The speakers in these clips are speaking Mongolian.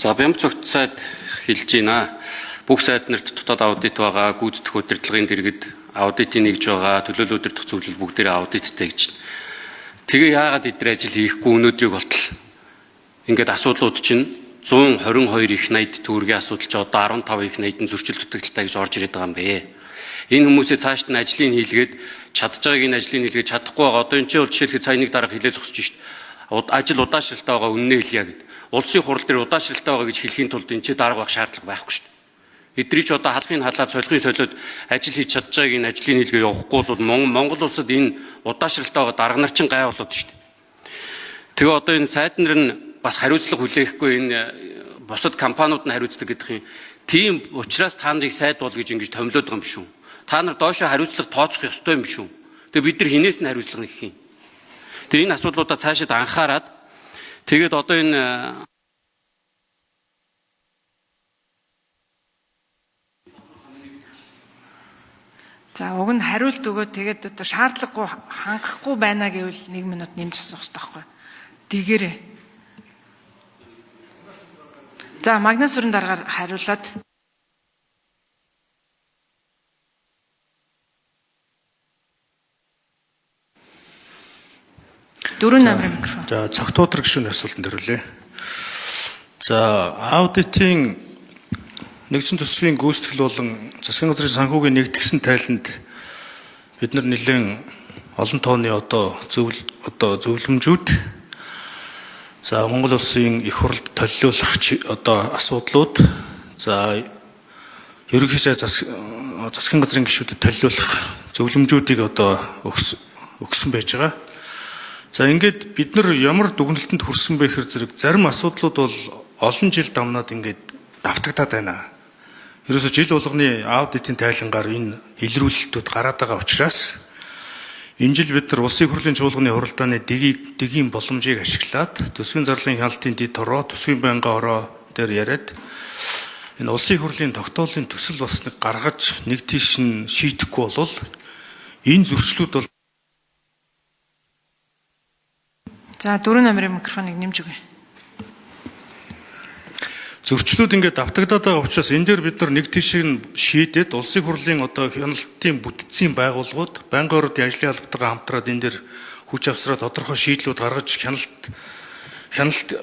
За, Бямба цогт сайд хэлж байна. Бүх сайд нарт дотоод аудит байгаа, гүйцэтгэх удирдлагын дэргэд аудитын нэгж байгаа, төлөөлөл удирдах зөвлөл бүгдээрээ аудиттай гэж. Тэгээ яагаад эдгээр ажил хийхгүй өнөөдрийг болтол ингээд асуудлууд чинь 122 их 80 төгрөгийн асуудал чи одоо 15 их 80-д зөрчил дутагдaltaй гэж орж ирээд байгаа юм бэ. Энэ хүмүүсээ цаашд нь ажлыг хийлгээд чадж байгааг энэ ажлыг хийлгээд чадахгүй байгаа. Одоо энэ чинь бол жишээлхэд сая нэг дарга хилээ зогсож шít. Ажил удаашралтай байгаа үннээ хэлье гэд. Улсын хурал дээр удаашралтай байгаа гэж хэлэхийн тулд энэ чинь дарга байх шаардлага байхгүй шít. Эдгээр чи одоо халахыг халаад солихыг солиод ажил хийж чадж байгааг энэ ажлыг хийлгээ явахгүй бол Монгол улсад энэ удаашралтай байгаа дарга нар чинь гай болоод шít. Тэгээ одоо энэ сайд нар нь бас хариуцлага хүлээхгүй, энэ бусад компаниуд нь хариуцлага гэдэг юм. Тийм учраас та нарыг сайд бол гэж ингэж томилоод байгаа юм шүү. Та нар доошоо хариуцлага тооцох ёстой юм шүү. Тэгээ бид нар хинээс нь хариуцлага нэгэх юм. Тэгээ энэ асуудлуудаа цаашид анхаарад тэгээд одоо энэ За, уг нь хариулт өгөөд тэгээд одоо шаардлагагүй хангахгүй байна гэвэл 1 минут нэмж асуух хэрэгтэй байхгүй. Дэгээрээ. За, Магнас сүрэн даргаар хариулаад. Дөрөв номерын микрофон. За, цогтуудар гишүүний асуултанд хариулъя. За, аудитын нэгдсэн төсвийн гүйцэтгэл болон засгийн газрын санхүүгийн нэгдгсэн тайланд бид нар нэлээд олон тооны одоо зөвл одоо зөвлөмжүүд, за, Монгол улсын их хурлд толиулах одоо асуудлууд, за, ерөнхий сайд, засгийн газрын гишүүдэд толиулах зөвлөмжүүдийг одоо өгсөн байж байгаа. За, ингээд бид нар ямар дүгнэлтэнд хүрсэн бэ гэхэр зэрэг зарим асуудлууд бол олон жил дамнаад ингээд давтагдаад байна. Ерөөсө жил болгоны аудитын тайлангаар энэ илрүүлэлтүүд гараад байгаа учраас энэ жил бид нар улсын хурлын чуулганы хуралдааны дэгийн боломжийг ашиглаад төсвийн зарлалын хяналтын дэд хороо, төсвийн байнгын хороо дээр яриад энэ улсын хурлын тогтоолын төсөл бас нэг гаргаж нэг тийш нь шийдэхгүй бол энэ зөрчлүүд бол За, дөрөв номерын микрофоныг нэмж өгье. Зөрчлүүд ингээд давтагдаад байгаа учраас энэ дээр бид нар нэг тийшээ нь шийдээд улсын хурлын одоо хяналтын бүтцийн байгууллагууд байнгын ордын ажлын албатайгаа хамтраад энэ дээр хүч авсраа тодорхой шийдлүүд гаргаж хяналт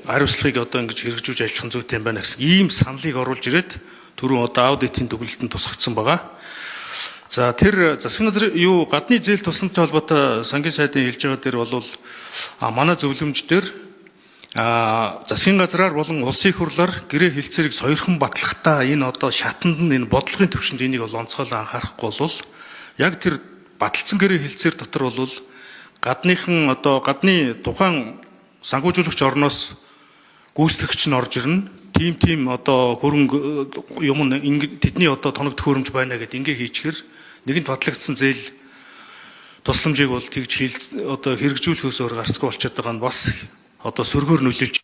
хариуцлагыг одоо ингэж хэрэгжүүлж ажиллах нь зүйтэй юм байна гэсэн ийм саналыг оруулж ирээд түрүүн одоо аудитын дүгнэлтэнд тусгагдсан байгаа. За, тэр засгийн газар юу гадны зээл тусламжтай холбоотой сангийн сайдын хэлж байгаа дээр бол манай зөвлөмж дээр засгийн газраар болон улсын их хурлаар гэрээ хэлцээрийг сойрхон батлахдаа энэ одоо шатанд нь энэ бодлогын төвшөнд энийг бол онцгойлон анхаарахгүй бол яг тэр баталсан гэрээ хэлцээр дотор бол гадныхан одоо гадны тухайн санхүүжүүлэгч орноос гүйцэтгэгч нь орж ирнэ. Тийм одоо хөрөнгө юм тэдний одоо тоног төхөөрөмж байна гэдээ ингээ хийчихэр нэгэнт батлагдсан зээл тусламжийг бол тэгж одоо хэрэгжүүлэхээс өөр гарцгүй болчиход байгаа нь бас одоо сөргөөр нөлөөлж